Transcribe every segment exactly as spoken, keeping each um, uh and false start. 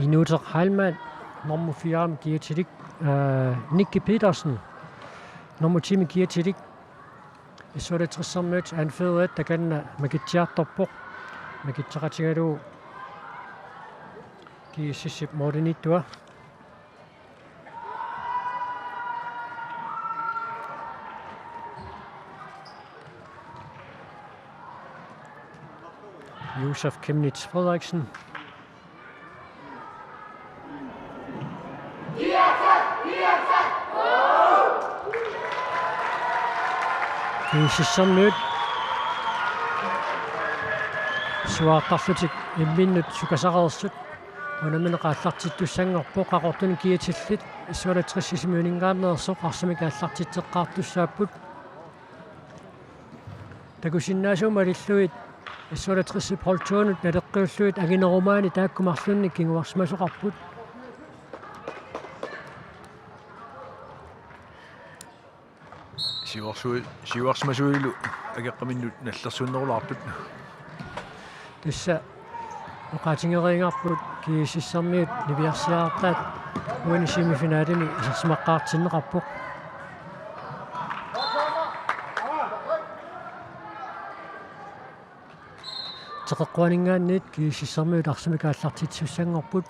Inuuteq Heilmann, nummer fire-mi kiatilik, øh, Nicky Petersen, nummer ti-mi kiatilik, S-otteogtressermiut anførerit takanna makitsiartorpoq, makitseqatigalugu G S S-ip målimiittua. Josef Chemnitz Frederiksen. G S S-ermiut suaartarlutik imminnut sukasareersut unammineq aallartittussanngorpoq, qaqortunik kiatillit S-otteogtres Sisimiuninngaanneersoq arsamik aallartitseqqaartussaapput. Takusinnaasumik malillugit S-otteogtres-ip holdtonut naleqqiullugit anginerumaanni taakku marlunnik kinguarsimasoqarput. Siuarsu-, siuarsimasuilu akeqqaminnut nallersuunnerulaartut. Tassa oqaatigereerparput G S S-ermiut niviarsiartaat uani semifinalimi isersimaqqaartinneqarpoq. Teqeqquaninngaanniit G S S-ermiut arsamik aallartittussanngorput.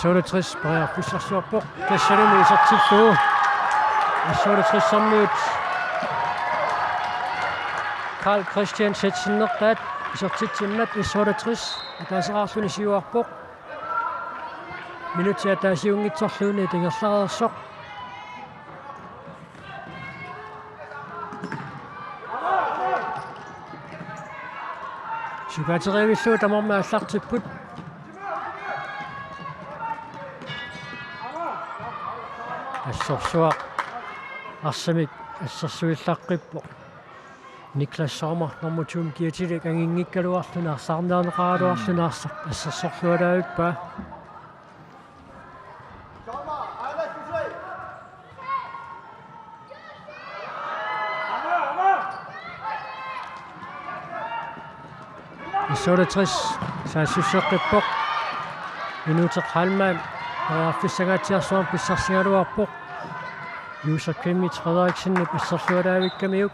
S-otteogtres periarfissarsiorpoq. Tassalumi isertillugu. S-otteogtres-ermiut Carl Christian Zetzennertaat isertitsimmat S-otteogtres ataaseqarluni siuarpoq. Minutsit ataasiunngitsorluunniit ingerlareersoq. Sukaaterivillugu tamarmik aallartipput. Assorsuaq arsamik assersuillaqqippoq. Niklas Sommer nummer to-mi kiatilik anginngikkaluarluni arsaarniarneqaraluarluni arsaq assersorluaraavippaa. S-otteogtres saassusseqqippoq. Inuuteq Heilmann periarfissangaatsiarsuarmik pissarsigaluarpoq. Josef Chemnitz Frederiksenip asserluaraavikkamiuk.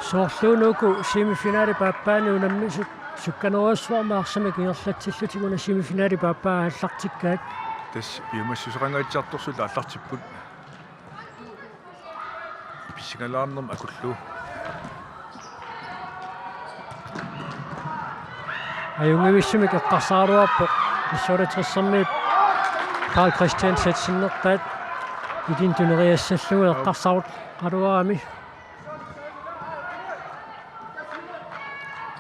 Soorluuna uku semifinalip aappaani unammisut sukkanerujussuarmik arsamik ingerlatsillutik una semifinalip aappaa aallartikkaat. Tassa piumassuseqangaatsiartorsuit aallartipput. Pissangalaarnermut akullugu. Ajunngivissumik eqqarsaraluarpoq S-otteogtres-ermiut Carl Christian Zetzennertaat, ilinnut tuneriassallugu eqqarsarut qaluarami.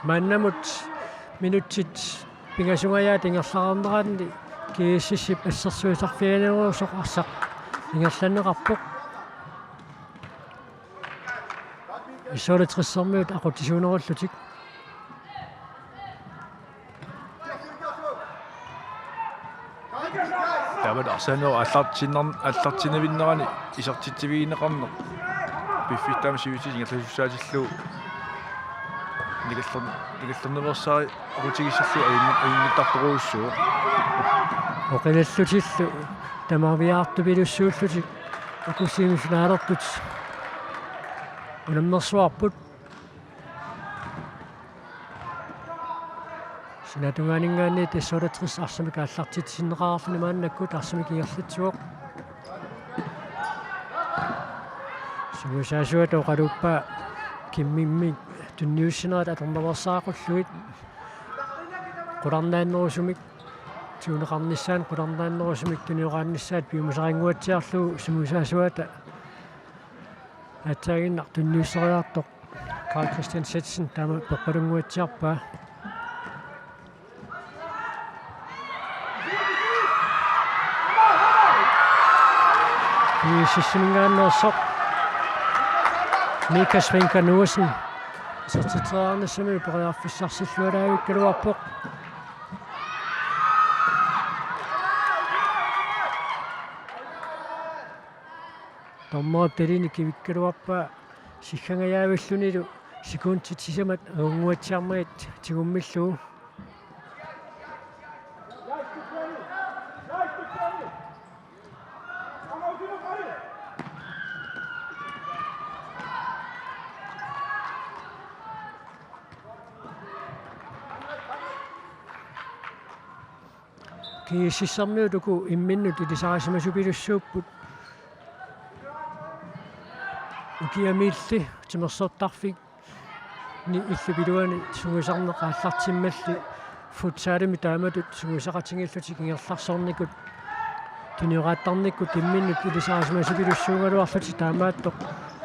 Maannamut minutsit pingasungajaat ingerlareerneranni G S S-ip assersuisarfianiusoq arsaq ingerlanneqarpoq. S-otteogtres-ermiut aqutsisuunerullutik. Taava arsaannerup aallartinner-, aallartinnavinnerani isertitsivigineqarneq piffissami sivisutigut ingerlasussaatillugu nikallerni-, nikallerniveersaarutigissallugu ajunni-, ajunngittartorujussuuvoq. Oqilallutillu tamaviaartupilussuullutik uku semifinaalertut unammersuarput. Sinaata tungaaninngaanniit S-otteogtres arsamik aallartitsineqarluni maannakkut arsamik ingerlatsivoq. Sumuisaasuata oqaluuppaa Kimmimik tunniussinerat atornaveersaaqqullugit. Qularnaannerusumik tuneqarnissaanut, qularnaannerusumik tunioqaannissaat piumasaqannguatsiarlugu sumuisaasuata. Aatsaaginnaq tunniusseriartoq Carl Christian Zetzensen taama peqqalunnguatsiarpaa. GSS-iminngaanneersoq Mikas Finka Nuusen isertitseriarnissamilu periarfissarsillualaavikkaluarpoq. Dommerip talini kivikkaluarpaa sikkangajaavillunilu sekundit sisamat ajunngitsuarmagit tigummillugu. GSS-ermiut uku imminnut ilisarisimasuppilussuupput. Ukiamiilli timersortarfik ni illup iluani sungiusarneq aallartimmalli futsalimi taamatut sungiusaqatigiillutik ingerlaarsornikkut tunioraattarnikkut imminnut ilisarisimasuppilussuugaluarlutik taamaattoq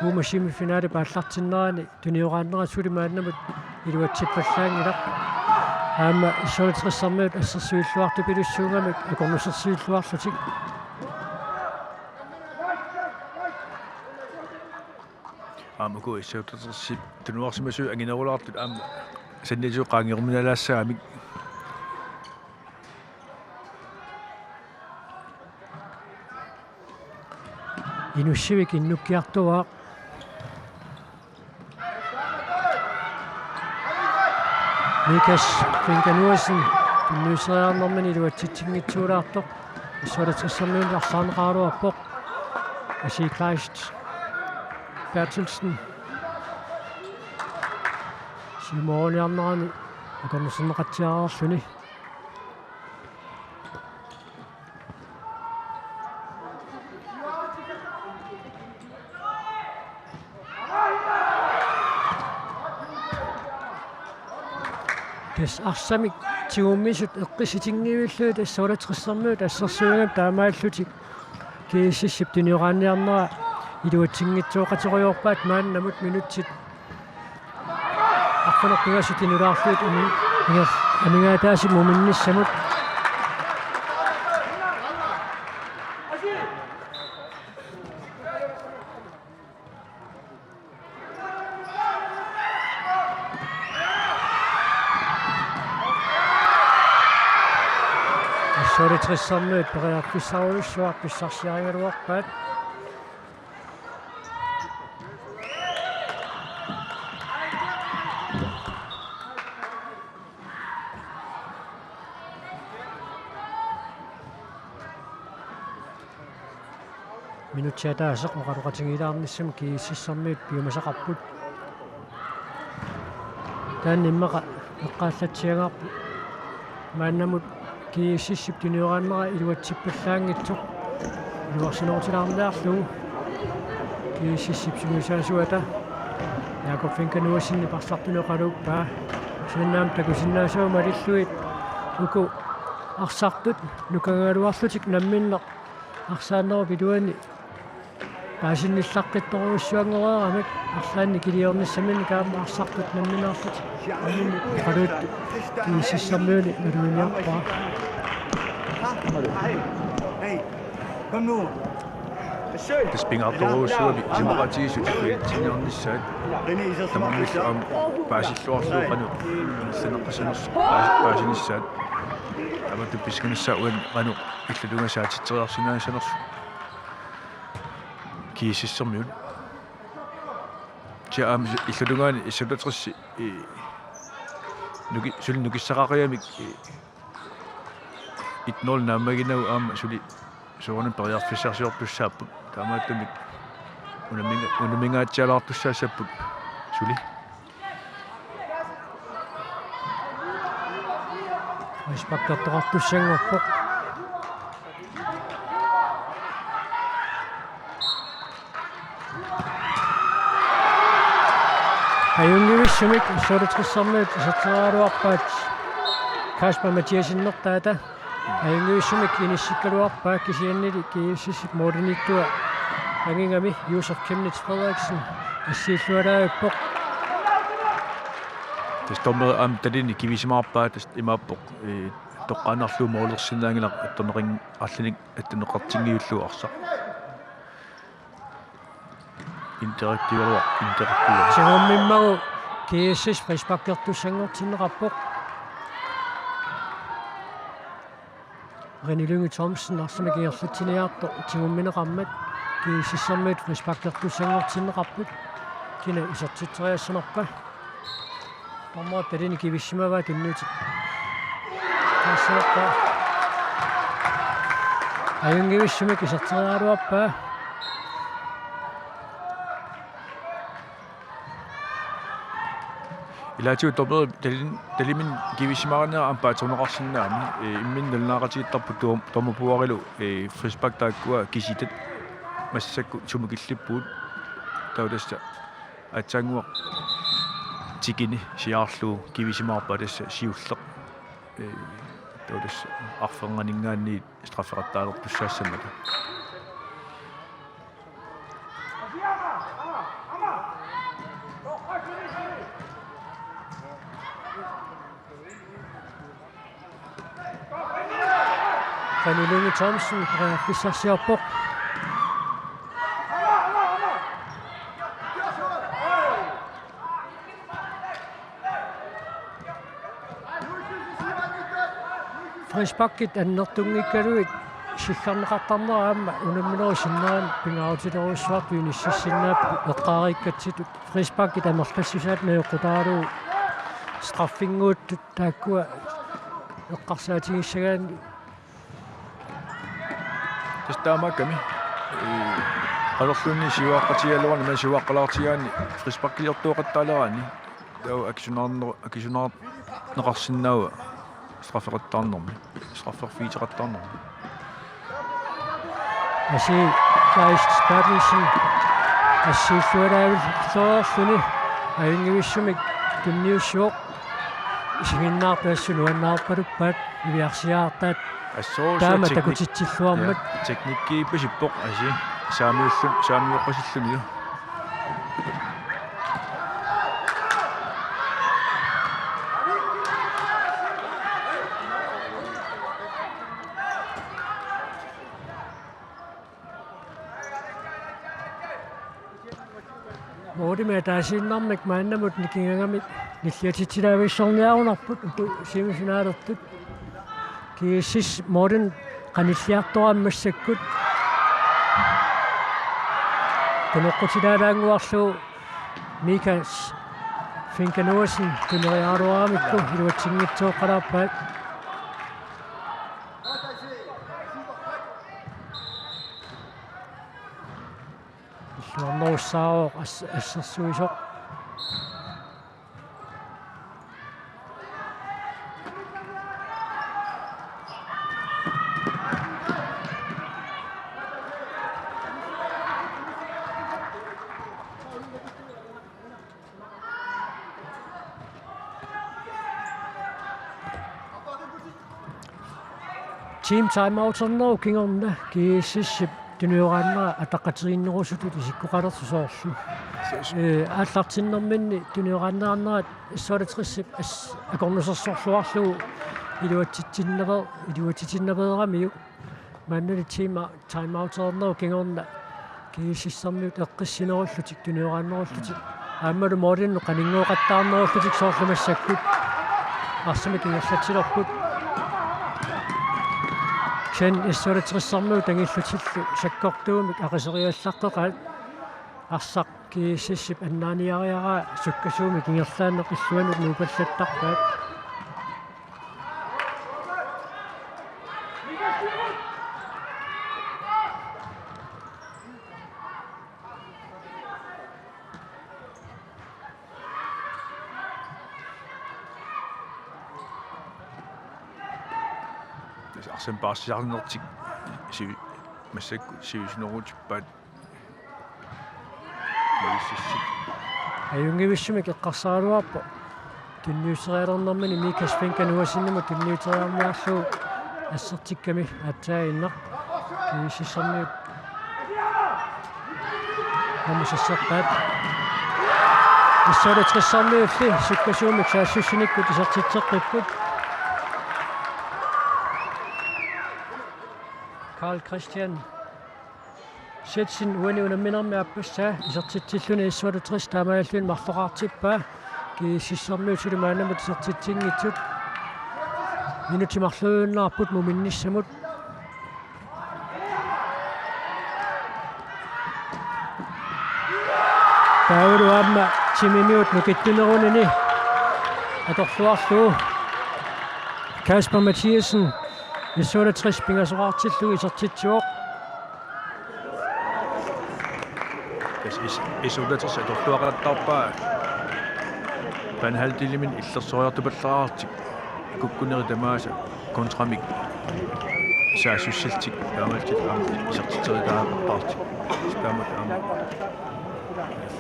uuma semifinalip aallartinnerani tunioraannerat suli maannamut iluatsippallaanngilaq. Aamma S otteogtressermiut assersuilluartuppilussuugamik akornusersuilluarlutik. Aamma uku S otteogtresip tunuarsimasut anginerulaartut aamma saniatigut qaangeruminalaassagamik. Inussivik innukkiartuaaq. Mikas Finka Nuusen tunniusseriarnermini iluatsitsinngitsuulaartoq. S otteogtressermiunit arsaarneqaraluarpoq. Asi Kleist Berthelsen siumorniarnerani akornuserneqatsiareerluni. Tassa arsamik tigummisut eqqissitinngivillugu tassa S otteogtressermiut assersuigamik taamaallutik GSS-ip tunioraanniarnera iluatsinngitsooqaterujoorpaat maannamut minutsit arfineq-pingasut inulaarlugit amin-, inger-, amigaataasut muminnissamut. S otteogtressermiut periarfissarulussuaq pissarsiarigaluarpaat. Minutsit ataaseq oqaloqatigiilaarnissamut GSS-ermiut piumasaqarput. Taanna immaqa eqqaallatsiaraarput. Maannamut GSS-ip tunioraannera iluatsippallaanngitsoq iluarsinerutilaarniarlugu. GSS-ip sungiusaasuata Jakob Finka Nuusenip arsartuni oqaluuppaa. Kisianni aamma takusinnaasavut malillugit uku arsartut nukangagaluarlutik namminneq arsaannerup iluani paasinnillaqqittorujussuanngoreeramik arlaannik ikiliornissaminnik aamma arsartut nammineerlutik namminneq oqaluuttut GSS-ermiuni maluginiarpara. Tassa pingaartorujussuugami isumaqatigiissut tikkuitsiniarnissaat. Tamarmik aamma paasilluarlugu qanoq ingerlanneqassanersoq paas-, paasinissaat. Aamma tupissinissaa uani qanoq illutungaani saatitseriarsinnaassanersoq. GSS-ermiut. Kisianni aamma illutungaani S otteogtres i nuki-, suli nukissaqaqigamik i et nul naammaginagu aamma suli soorunami periarfissarsiortussaapput. Taamaattumik unamminga-, unammingaatsialaartussaassapput suli. Frisparkertoqartussanngorpoq. Ajunngivissumik S otteogtressermiut iserteriaraluarpaat Kasper Mathiassen-ertaata. Ajunngivissumik inissikkaluarpaa kisiannili GSS-ip målimiittua angigami Josef Chemnitz Frederiksen assiillualaarpoq. Tassa dommeri aamma talini kivisimaarpaa tassa imaappoq, ee, toqqaannarlugu målersinnaanngilaq attorneqin-, allanik attorneqartinngivillugu arsaq. Interaktiveruar, interaktiveruar. Tigummimmagu GSS frisparkertussanngortinneqarpoq. René Lynge Thomsen arsamik ingerlatsiniartoq tigummineqarmat GSS-ermiut frisparkertussanngortinneqarput. Kina isertitseriassanerpa? Dommer Dalini kivissimavaa tunniutit. Taassuorpa. Ajunngivissumik iserteriaraluarpaa. Ilaatigut dommeri Dalin-, Dalimi kivissimaarnera aamma paatsuunneqarsinnaammat, ee, imminut nalunaaqatigiittarput tuam-, dommerpuarilu, ee, frispark taakkua kisitat massakkut sumut killippugut. Taava tassa aatsaannguaq tikini siaarlugu kivisimaarpaa tassa siulleq. Ee, taava tassa arfernganinngaanniit straffeqattaalertussaassammata. René Lynge Thomsen periarfissarsiorpoq. Frisparkit annertunngikkaluit siggarneqartarnera aamma unamminerup sinnerani pingaarutilerujussuartut inississinnaapput eqqaariikkatsitut. Frisparkit amerlassusaat najoqqutaralugu straffinnguuttut taakkua eqqarsaatigissagaanni. Tassa taamaakkami, ee, qanorluunniit siuaqqatigigaluarluni, ima siuaqqalaartigigaanni frisparkiliortuaqattaaleraanni. Taava akisunaarneru-, akisunaarneqarsinnaavoq straffeqattaarnermi. Strafferfiuteqattaarnermi. Asi Kleist Berthelsen assiillualaavilluni ajunngivissumik tunniussivoq. Isiginnaartut assut nuannaarpaluppaat, niviarsiaartaat. Assut taama teknik-, takutitsilluarmat. Ja, teknikki pisippoq, Asi. Saamiullu-, saamiuqqasillunilu. Målimi ataasiinnarmik maannamut nikingagamik nilliatitsilaavissorniarunarput uku semifinaalertut. GSS målini qanilliartoramik massakkut. Tunoqqutilaalaannguarlugu Mikas Fink Noahsen tuneriaraluaramikku iluatsinngitsooqqalaarpaat. Illuarnerussaavoq as-, assersuisoq. Team timeouternerup kingorna GSS-ip tunioraannera ataqatigiinnerusutut isikkoqalersoq soorlu. Ee, aallartinnerminni tunioraanneernerat S-otteogtresip as-, akornusersorluarlugu iluatsitsinnaver-, iluatsitsinnaveriaramiuk. Maannali team-, timeouternerup kingorna GSS-ermiut eqqissinerullutik, tunioraannerullutik. Aammalu målinnut qaninngooqattaarnerullutik soorlu massakkut. Arsamik ingerlatsilerput. Kisianni S-otteogtresimiut angillutillu sakkortuumik aqiseriallaqqeqaat. Arsaq GSS-ip annaaniariaraa sukkasuumik ingerlaannaq illuanut nuupallattarpaat. Tassa arsamik paarsisaarnertik sivi-, massakkut sivisunerutippaat. Ajunngivissumik eqqarsaraluarpoq tunniusserialernermini Mikas Fink Noahsenimut tunniuteriarniarlugu assertikkami aatsaaginnaq. GSS-ermiut aamma sasserpaat. S-otteogtresimiulli sukkasuumik saassussinikkut isertitseqqipput. Carl Christian Setsin uani unamminermi aappassaa isertitsilluni S otteogtres taamaalilluni marloqartippaa. GSS-ermiut suli maannamut isertitsinngitsut. Minutsit marluinnarput muminnissamut. Taavalu aamma timimiut nukittunerunini atorluarlugu Kasper Mathiassen S otteogtres pingasoqartillugu isertitsivoq. Tassa S-, S otteogtres atorluaqattaarpaa banehalvdelimi illersoriartupallaarlutik kukkunerit tamaasa kontramik saassussillutik taamaalillutik aamma isertitseriataarlutik. Tassa taamatut aamma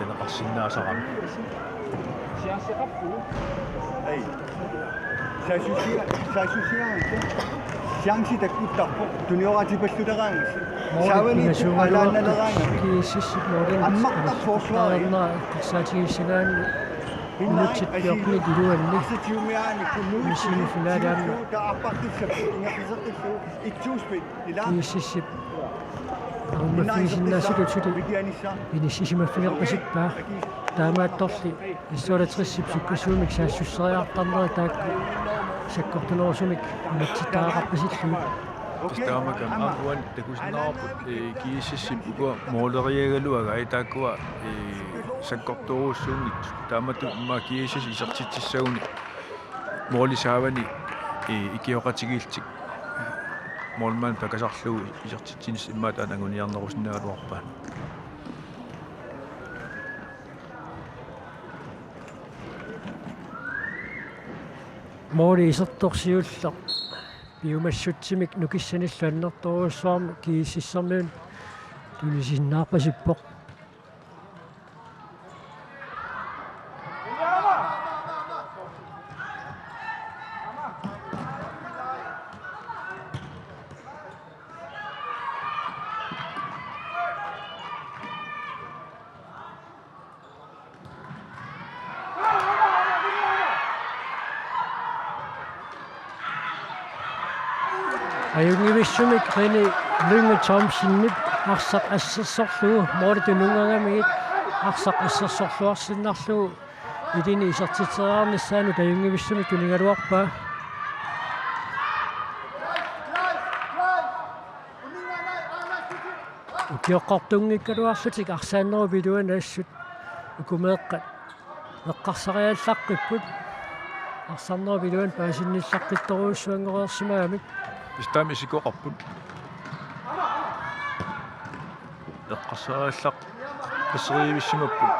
allaneqarsinnaasarami. Ei. Saassussiga-, saassussigaangassi. Chance takkuttarpoq. Tunioraatipallutaraangassi. Saavani alaannaleraangassi. GSS-ip målimi ammartaq forsvari. Eqqarsaatigissagaanni minutsit fjortenit iluanni. Arsaq tiumiaani kunnuit. Semifinale aamma. Taarpartissap ingerlaseqqillugu itsuuspit. GSS-ip aamma finisinnaasutut suli inissisimaffigerpasippaa. Taamaattorli S otteogtres-ip sukkasuumik saassusseriartarneri taakku sakkortunerusumik unatsittariaqarpasillugit. Tassa taamaakkaami aamma uani takusinnaavarput, ee, GSS-ip ukua måleriagaluagai taakkua, ee, sakkortoorujussuunngitsut. Taamatut aamma GSS isertitsissaguni måli saavani, ee, ikioqatigiillutik målmand pakasarlugu isertitsinissaq immaqa taanna anguniarnerusinnaagaluarpaat. Måli isertoq siulleq piumassutsimik nukissanillu annertoorujussuarmik GSS-ermiunut tunisinnaarpasippoq. Ajunngivissumik René Lynge Thomsenip arsaq assersorlugu, målip tununngaangamigit arsaq assersorluarsinnarlugu ilini isertitseriarnissaanut ajunngivissumik tunigaluarpaa. Ukioqqortunngikkaluarlutik arsaannerup iluani assut uku meeqqat eqqarsariallaqqipput. Arsaannerup iluani paasinnillaqqittorujussuanngoreersimagamik. Tassa taama isikkoqarput. Eqqarsariallaqqisserivissimapput.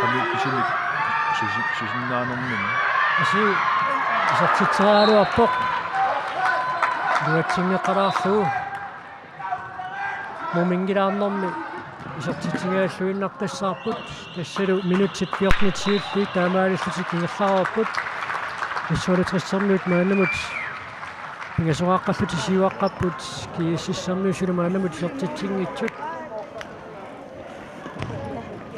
Aamma pisumik susi-, susinnaanermini. Asi isertitseriaraluarpoq. Iluatsinngeqalaarlugu. Muminngilaarnermi isertitsinngilluinnartussaavoq. Tassalu minutsit fjortenit siulliit taamaalillutik ingerlareerput. S otteogtres-ermiut maannamut pingasoqaqqallutik siuaqqapput. GSS-ermiut suli maannamut isertitsinngitsut.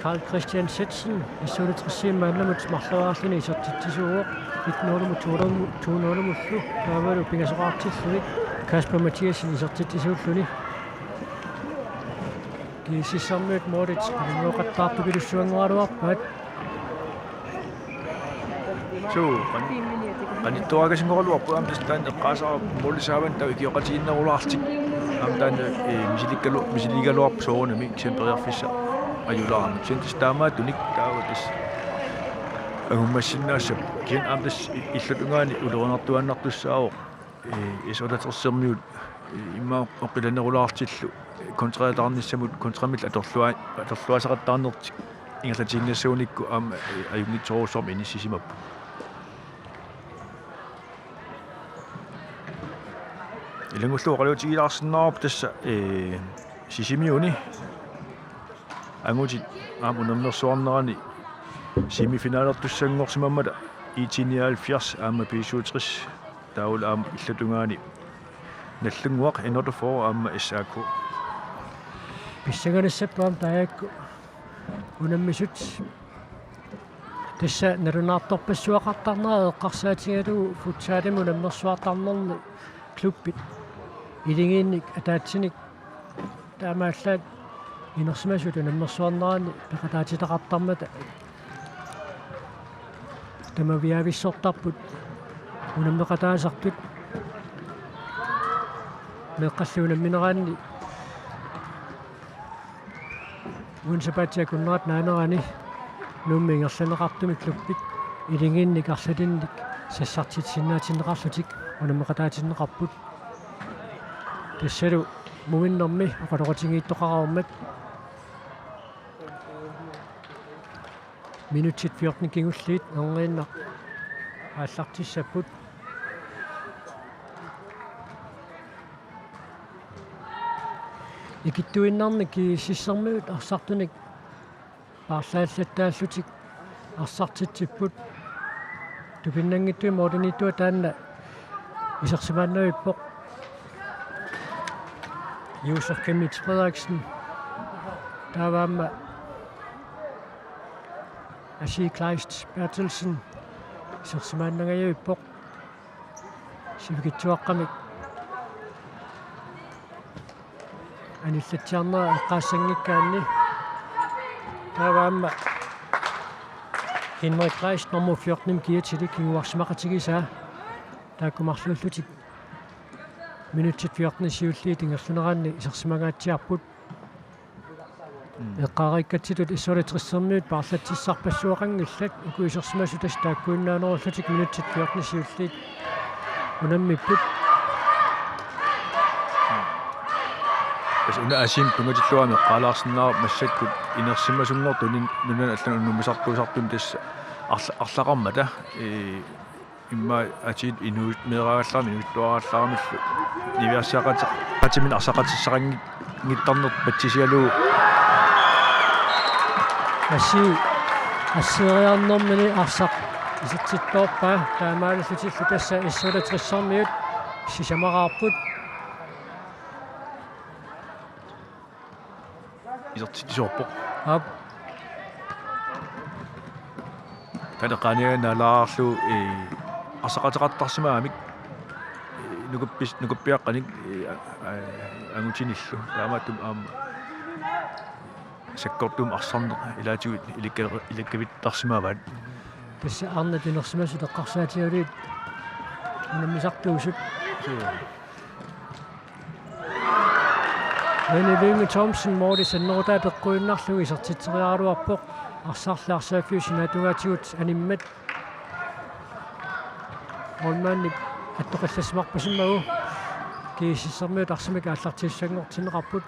Karl Christian Setsen, S otteogtres-imi maannamut marloriarluni isertitsisuuvoq, et nul-imut to nul-imut, to nul-imullu, taavalu pingasoqartilluni, Kasper Mathiassen isertitsisuulluni. GSS-ermiut målit, pinnguaqattaartupilussuanngoraluarpaat. Suu, qan-, qanittuaakasinngorluarpu aamma tassa taanna eqqaasara måli saavani taava ikioqatigiinnerulaarlutik. Aamma taanna, ee, misilikkalu-, misiligaluarpoq soorunami kisianni periarfissaq ajulaarami. Kisianni tassa taamaattunik taava tassa angummassinnaassapput. Kisianni aamma tassa i-, illutungaani ulorianartuaannartussaavoq, ee, S otteogtres-ermiut, ee, immaqa oqilanerulaartillu, ee, kontrataarnissamut kontramillu atorlua-, atorluaasaqattaarnertik ingerlatiinnassagunikku aamma, ee, ajunngitsorujussuarmik inissisimapput. Ilanngullugu oqaluutigilaarsinnaavarput tassa, ee, Sisimiuni angutit aamma unammersuarnerani semifinalertussanngorsimammata I T nioghalvfjerds aamma B syvogtres taavalu aamma illutungaani Nagdlunguaq N otteogfyrre aamma S A K. Pissanganassapput aamma taakku unammisut. Tassa nalunaartorpassuaqartarnera eqqarsaatigalugu futsalimi unammersuartarnerni klubbit Iligiinnik ataatsinik taamaallaat inersimasut unammersuarneranni peqataatitaqartarmata tamaviavissortarput unammeqataasartut. Meeqqallu unammineraanni uani sapaatip akunnerata naanerani Nuummi ingerlanneqartumi klubbit iligiinnik arlalinnik sassartitsisinnaatinneqarlutik unammeqataatinneqarput. Tassalu muminnermi oqaloqatigiittoqareermat. Minutsit fjorten kingulliit erniinnaq aallartissapput. Ikittuinnarnik GSS-ermiut arsartunik paarlaallattaallutik arsartitsipput. Tupinnanngitsumik målimiittua taanna isersimaannavippoq Josef Chemnitz Frederiksen. Taava aamma Asi Kleist Berthelsen isersimaannangajavippoq. Sivikitsuaqqamik anillatsiarnera eqqaassanngikkaanni. Taava aamma Henrik Kleist nummer fjorten kiatili kinguarsimaqatigisaa. Taakku marluullutik minutsit fjorten siulliit ingerlaneranni isersimangaatsiarput. Mm. Eqqaariikkatsitut S-otteogtressermiut paarlatsissarpassuaqanngillat, uku isersimasut tassa taakkuinnaaneruullutik minutsit fjorten siulliit unammipput. Tassa una Asim tungatillugu eqqaalaarsinnaavoq massakkut inersimasunngortut nunani allanut unammisartuusartuni tassa arla-, arlaqarmata, ee, immaqa atit inuit meeraagallaramik inuittuaraagallaramillu niviarsiaqat-, -qatiminnik arsaqatissaqanngittarneq patsisigalugu. Asi asseeriarnermini arsaq isertittoorpaa, taamaalillutillu tassa S-otteogtressermiut sisamaraarput. Isertitsisuuppoq. Aap. Taanna qaaniagannaalaarlu, ee, arsaqateqartarsimagamik, ee, nukuppis-, nukuppiaqqanik, ee, a-, a-, angutinillu. Taamaattumik aamma sakkortuumik arsarneq ilaatigut ilikka-, ilikkavittarsimavaat. Tassa arnat inersimasut eqqarsaatigalugit unammisartuusut. Suu. René Lynge Thomsen målip sannerutaata eqquinnarlugu isertitseriaraluarpoq. Arsarli arsaaffiup sinaata tungaatigut animmat. Målmandip attoqallassimarpasimmagu GSS-ermiut arsamik aallartissanngortinneqarput.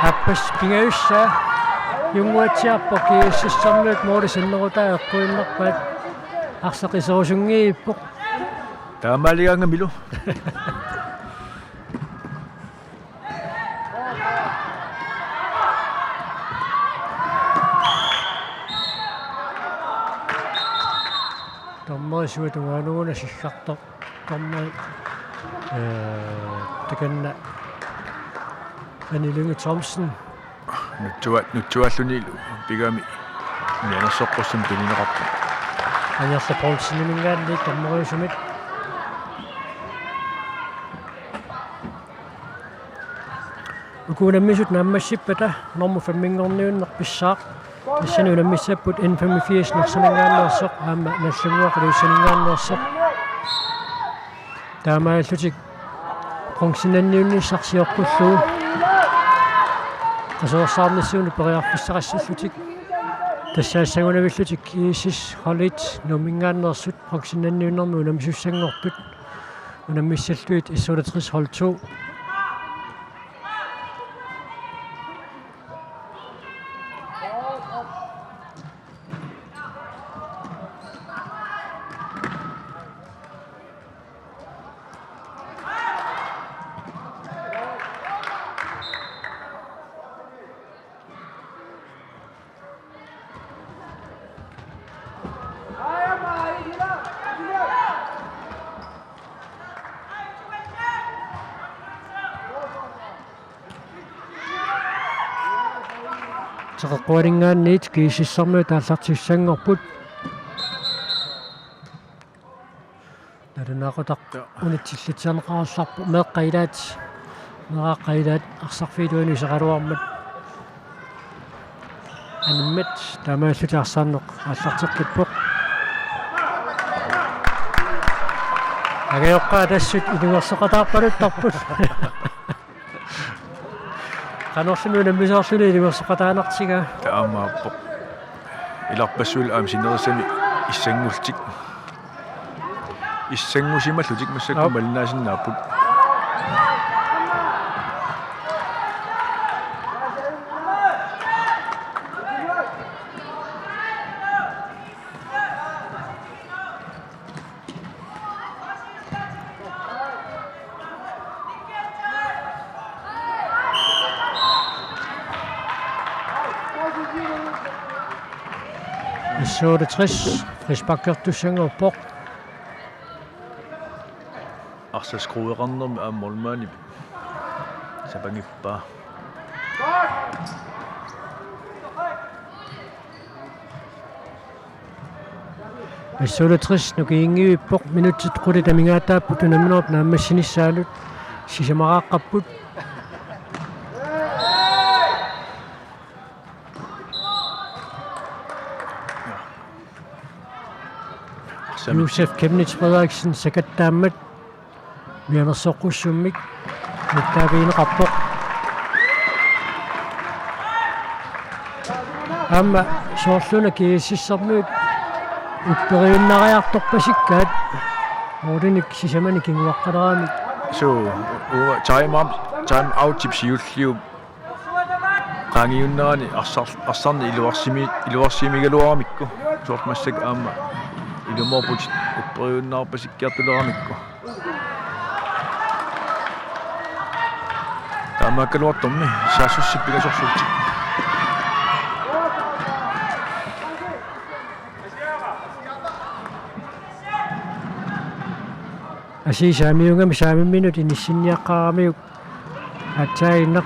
Aappassaq pingajussaa junnguatsiarpoq, GSS-ermiut målip sannerutaa eqquinnarpaat, arsaq iserusunngiippoq. Taamaaligaangamilu. Dommeri suatungaanuguna siggartoq. Dommeri, ee, takanna René Lynge Thomsen. Nutsua-, nutsuallunilu pigami mianersoqqussummik tunineqarpoq. Angerla Poulseniminngaanniit dommeriusumik. Uku unammisut naammassippata normu femminngorniunneq pissaaq. Tassani unammissapput N femogfirs Narsaminngaanneersoq aamma Nagdlunguaq Ilulissaninngaanneersoq. Taamaalillutik bronzenniunneq sioqqullugu. Qasuersaarnissuunut periarfissaqassallutik. Tassaassagunaavillutik GSS hold et Nuumminngaanneersut bronzenniunnermi unammisussanngortut. Unammissallugit S-otteogtres hold to. Seqeqquaninngaanniit GSS-ermiut aallartissanngorput. Nalunaaqutaq unitsillitserneqarallarpoq, meeqqat ilaat, meeraaqqat ilaat arsarfiit uani iseqaluarmat. Animmat taamaallutik arsaanneq aallarteqqippoq. Angajoqqaat assut ilungersoqataarpaluttarput. Qanorluunniit unammisoorluni ilungersoqataanartigaa. Taamaappoq. Ilarpassui aamma sinerissami issanngullutik. Issanngusimallutik massakkut. Aap. Malinnaasinnaavaat. S-otteogtres, frisparkertussanngorpoq. Arsaq skrueqarnermi aamma målmandi sapangippaa. S-otteogtres nukiinngivippoq, minutsit qulit amigaataapput unamminerup naammassinissaanut, sisamaraaqqapput. Josef Chemnitz Frederiksen sakattaammat mianersoqqussummik nittaavigineqarpoq. Aamma soorluuna GSS-ermiut upperiinnariartorpasikkaat, målinik sisamanik kinguaqqaleramik. Suu, uanga time out, time out-ip siulliup qaangiunnerani arsar-, arsarneq iluarsimi-, iluarsimigaluaramikku. Soorlu massakkut aamma ilumoorputit upperiinnarpasikkiartuleramikku. Taamaakkaluartummi saassussip pingasorsuutit. Asii saamiugami saamimminut inissinniaqqaaramiuk. Atsaaginnaq.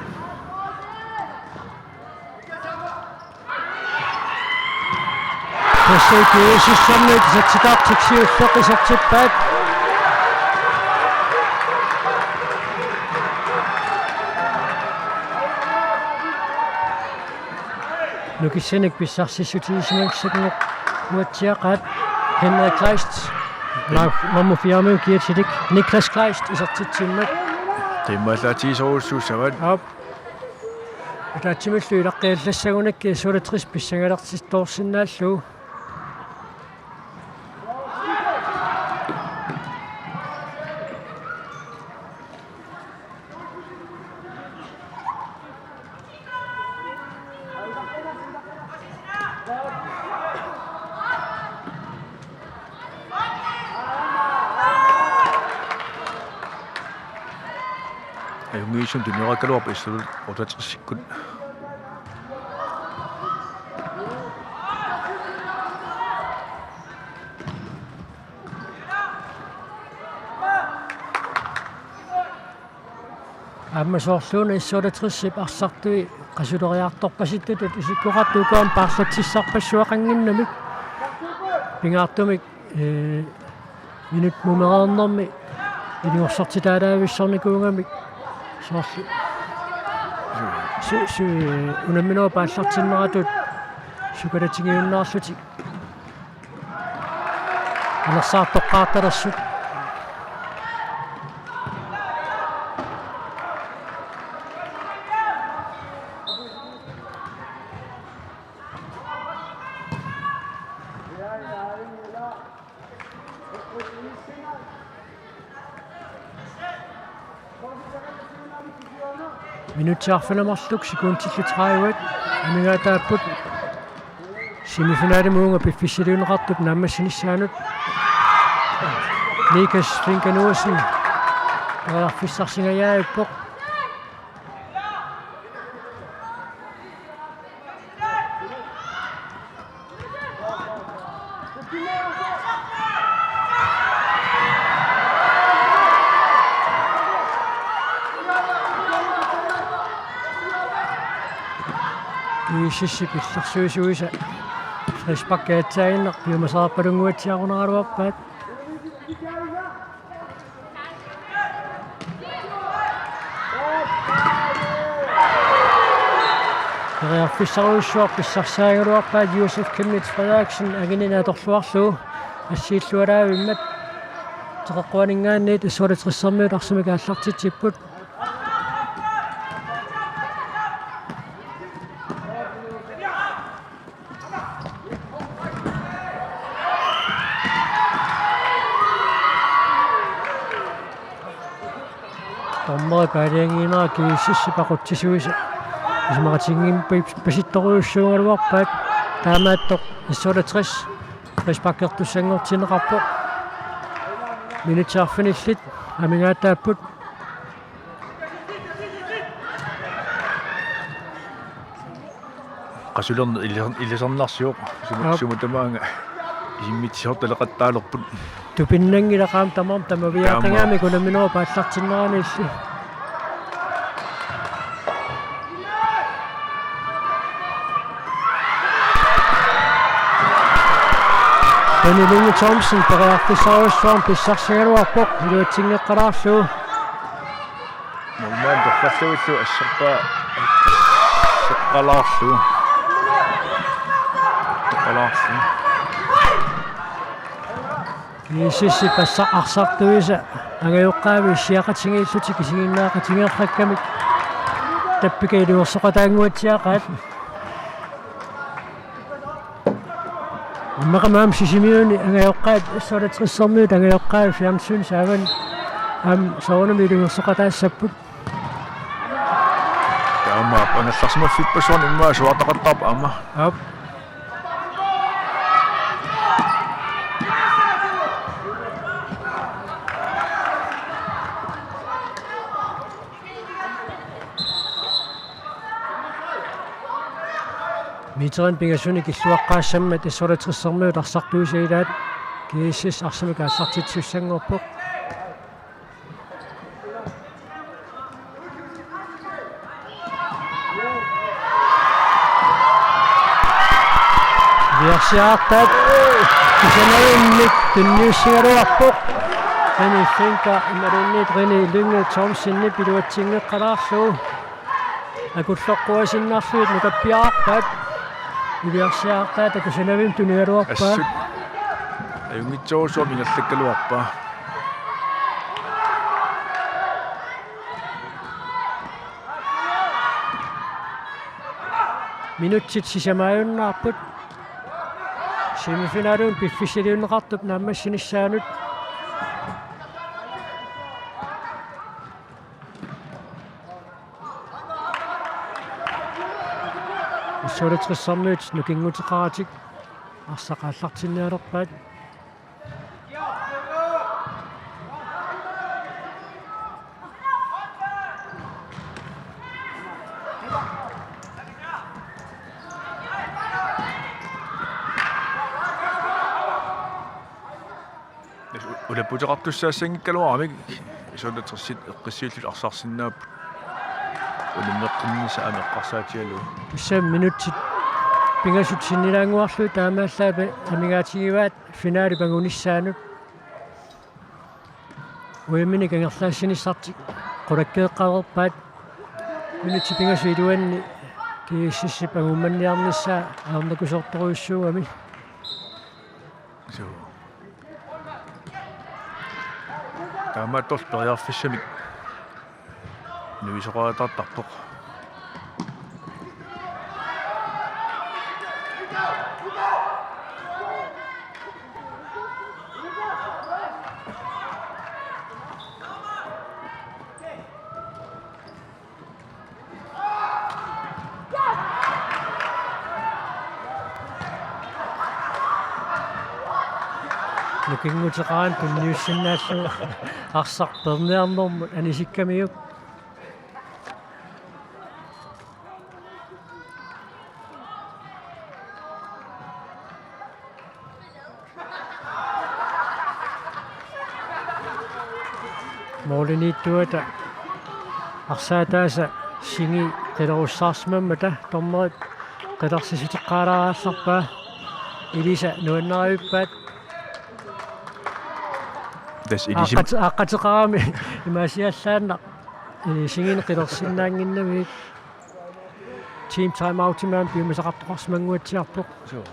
Tassa GSS-ermiut isertitaartik siulleq isertippaat. Nukissanik pissarsissutigisimasakka uatsiaqaat Henrik Kleist. Maag-, nummer fire-miu kiatilik Niklas Kleist isertitsimmat. Qiimmallaatigisorujussuussavat. Aap. Ataatsimillu ilaqqiallassagunakkit S-otteogtres pissangalertittoorsinnaallugu. Ajunngitsumik tunioraakkaluarpoq S-otteogtresikkut. Aamma soorluuna S-otteogtresip arsartui qasuleriartorpasittutut isikkoqartut uku aamma paarlatsissarpassuaqannginnamik. Pingaartumik, ee, minut mumereernermi ilungersortitaalaavissornikuugamik soorlu. Su-, su-, unamminerup aallartinneratut sukalatigiunnaarlutik. Anersaartoqqaartalersut. Minutsit arfineq-marluk sekundillu tredive amigaataapput. Semifinalimi uunga piffissaliunneqartup naammassinissaanut Nikas Flinka Nuasen periarfissarsingajaajuppoq. GSS-ip illersuisuisa frispark aatsaaginnaq piumasaqarpalunnguatsiarunaraluarpaat. Periarfissarujussuaq pissarsiarigaluarpaat Josef Chemnitz Frederiksen anginani atorluarlugu assiillualaavimmat. Teqeqquaninngaanniit S-otteogtressermiut arsamik aallartitsipput. Dommeri paaliannginnera GSS-ip aqutsisuisa isumaqatigiinngimmat pasittorujussuugaluarpaat. Taamaattoq S-otteogtres frisparkertussanngortinneqarpoq. Minutsit arfinillit amigaataapput. Qasulerneq ilisar-, ilisarnarsivoq. Sumut-, Aap. Sumut tamaanga isimmitsisortaleqattaalerput. Tupinnanngilaq aamma tamarmik tamaviaaqigami. Taamaappoq. Unamminerup aallartinnerani illit. René Lynge Thomsen periarfissarujussuarmik pissarsigaluarpoq iluatsinngeqqalaarlugu. Norman torrallugillu asserpaa seqqalaarlugu. Seqqalaarlugu. GSS-ip arsaq arsartuisa angajoqqaavi issiaqatigiillutik isiginnaaqatigeerrakkamik tappika iliorsoqataannguatsiaqaat. Immaqa aamma Sisimiuni angajoqqaat S-otteogtressermiut angajoqqaat fjernsyn saavan aamma soorunami iliorsoqataassapput. Taamaappoq angerlarsimaffippassuarnik immaqa suaartaqattaarpoq aamma. Aap. Meterinik pingasunik illuaqqaassammat S-otteogtressermiut arsartuisa ilaat GSS arsamik aallartitsisussanngorpoq. Iliorsiartaat kusanavimmik tunniussigaluarpoq. René Fencker imaluunniit René Lynge Thomsenip iluatsinngeqqalaarlugu. Akulloqquasinnarlugit nukappiarpaat. Iliorsiartaat kusanavimmik tunigaluarpaa. Assut. Ajunngitsorujussuarmik ingerlakkaluarpaa. Minutsit sisamaajunnaarput. Semifinalimi piffissaliunneqartup naammassinissaanut. S-otteogtressermiut nukinguteqaratik arsaq aallartinnialerpaat. Ulapputeqartussaassanngikkaluaramik S-otteogtressit eqqissiillutik arsarsinnaapput. Unammeqqinnissaq aamma eqqarsaatigalugu. Tassa minutsit pingasut sinnilaannguarlugit taamaallaat amigaatigivaat finalip angunissaanut. Uiminik angerlaassinissartik qulakkeeqqareerpaat. Minutsit pingasut iluanni GSS-ip angummanniarnissaa ajornakusoortorujussuugami. Suu. Taamaattorli periarfissamik nuisoqariataartarpoq. Nukinguteqaraanni tunniussinnaallugu arsaq peerniarnermut anisikkamiuk. Målimiittuata arsaataasa singi qilerussaarsimammata dommerit Tatarsisoqaalaarallarpaa. Ilisa nuannarivippaat. Tassa ilisima- Aaqqat-, aaqqateqarami imaasiallaannaq. Ee, isigineq qilersinnaannginnamik. Team timeout-imik piumasaqartoqarsimannguatsiarpoq. Suu.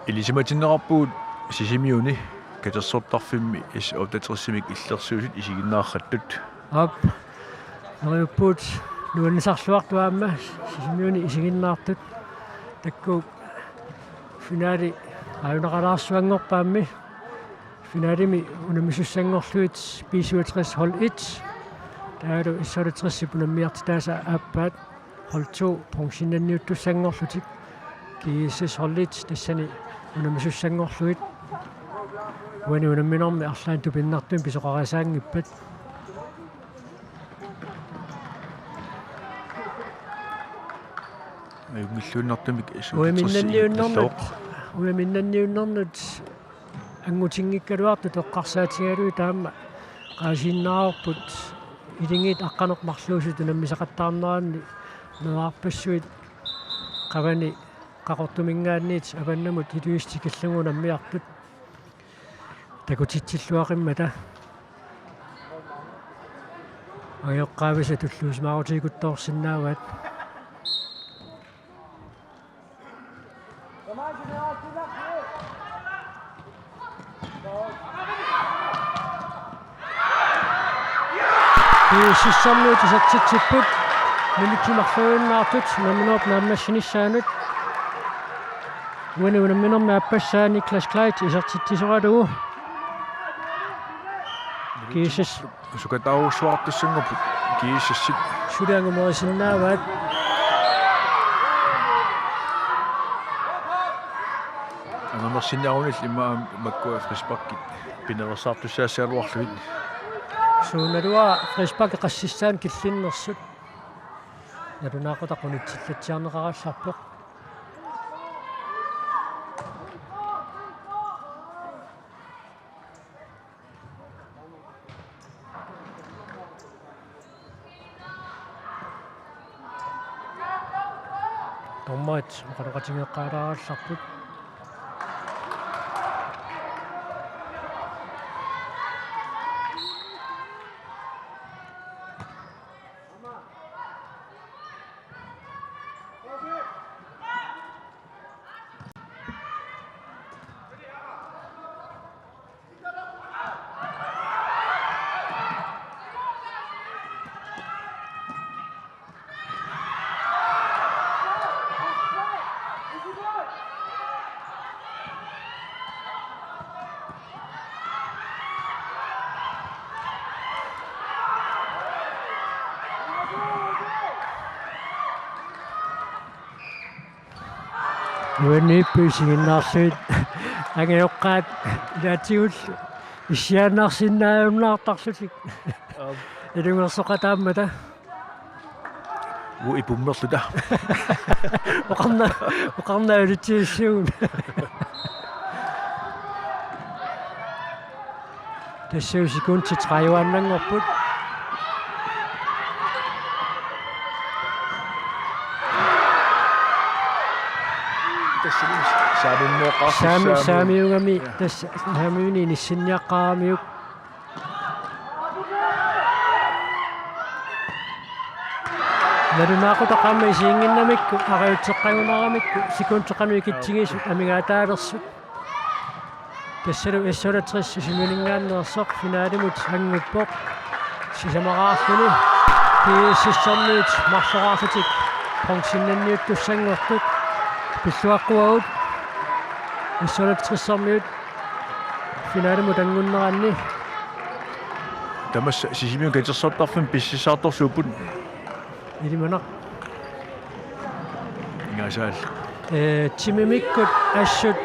Ilisimatinneqarpugut Sisimiuni katersortarfimmi S otteogtresimik illersuisut isiginnaartut. Aap. Neriuppugut nuannisarluartut aamma Sisimiuni isiginnaartut. Taakku finale ajunaqalaarsuanngorpaammi. Finalemi unammisussanngorlugit B syvogtres hold et. Taavalu S otteogtresip unammiartitaasa aappaat hold to bronzennanniuttussanngorlutik. G S S hold et tassani unammisussanngorlugit. Uani unamminermi arlaannik tupinnartumik pisoqariasaanngippat. Ajunngilluinnartumik S otteogtres Ujaminnanniunnernut, ujaminnanniunnernut angutinngikkaluartut eqqarsaatigalugit taama qaasiinnaavarput, ilingit aqqaneq-marluusut unammisaqattaarneranni meerarpassuit qavani Qaqortuminngaanniit avannamut iliuuseq tikillugu unammiartut. Takutitsilluaqimmata. Angajoqqaavisa tulluusimaarutigut toorsinnaavaat. G S S-ermiut isertitsipput. Minutsit marluinnaartut unamminerup naammassinissaanut. Uani unamminermi aappassaa Niklas Kleist isertitsisoralugu. G S S. Sukataarujussuartussanngorput G S S-it. Suli angumerisinnaavaat. Angumersinnaanillu immaqa makkua frisparkit pinersaartussaassagaluarlugit. Suunaluara frisparkit qassissaannik killinnersut. Nalunaaqutaq unitsillatsiarneqarallarpoq. Dommerit oqaloqatigeeqqaalaarallarput. Nuanniippugut isiginnaarlugit angajoqqaat ilaatigullu issiaannarsinnaajunnaartarlutik. Aap. Ilungersoqataammata. Uu ipummerluta. Oqarna, oqarna ilitsiissuun. Tassa sekundit tredive-annanngorput. Tassa saaminnooqqaarfik. Saami-, saami-, saamiugami, ja, tassa saamiuni inissinniaqqaaramiuk. Nalunaaqutaq aamma isiginnginnamikku, arajuteqqagunaramikku, sekundit qanoq ikitsigisut amigaataalersut. Tassalu S otteogtres Sisimiuninngaanneersoq finalimut annguppoq. Sisamaraarluni G S S-ermiut marloraarlutik bronzennanniuttussanngortut. Pilluaqquagut S otteogtres-ermiut finalimut anngunneranni. Tamassi Sisimiut katersortarfimmut pissussaartorsuupput. Ilimanaq. Ingasaal. Ee, timimikkut assut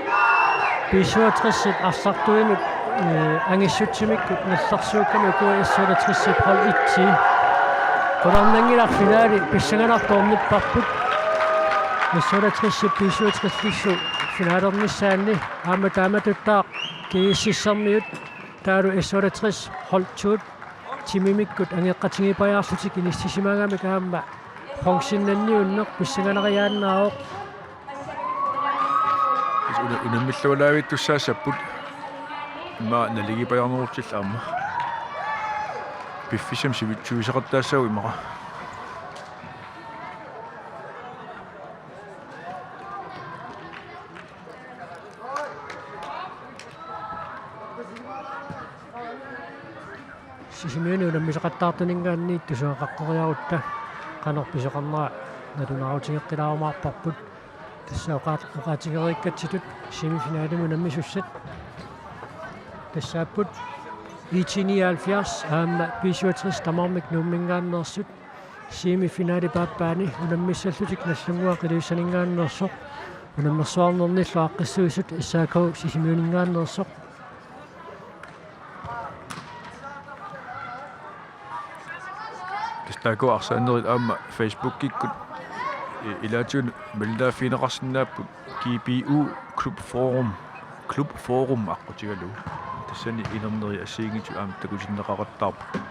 B syvogtres-it arsartuinut, ee, angissutsimikkut nallersuukkami ukua S otteogtres-ip hold et-i. Qularnanngilaq finali pissanganartoq ornipparput. S otteogtres-ip B syvogtres-illu finalernissaanni aamma taamatuttaaq G S S-ermiut taavalu S otteogtres hold to-t timimikkut angeqqatigiippajaarlutik inissisimagamik aamma Ponginnanni unneq pissanganariaannaavoq. Una-, unammillualaavittussaassapput. Immaqa naligiippajarnerullutik aamma. Piffissami sivitsuiseqattaassaaq immaqa. Sisimiuni unammisaqattaartuninngaanniit tusagaqaqqeriarutta qanoq pisoqarnera nalunaarutigeqqilaarumaarparput. Tassa oqaat-, oqaatigereerikkatsitut semifinalimut unammisussat tassaapput I T nioghalvfjerds aamma B syvogtres tamarmik Nuumminngaanneersut. Semifinalip aappaani unammissallutik Nagdlunguaq Ilulissaninngaanneersoq. Unammersuarnernillu aaqqissuisut S A K Sisimiuninngaanneersoq. Tassa taakku arsaannerit aamma Facebookikkut i-, ilaatigut malilaavigineqarsinnaapput G B U Klub Forum, Klub Forum aqqutigalugu. Tassani inerneri assigiinngitsut aamma takutinneqaqattaarput.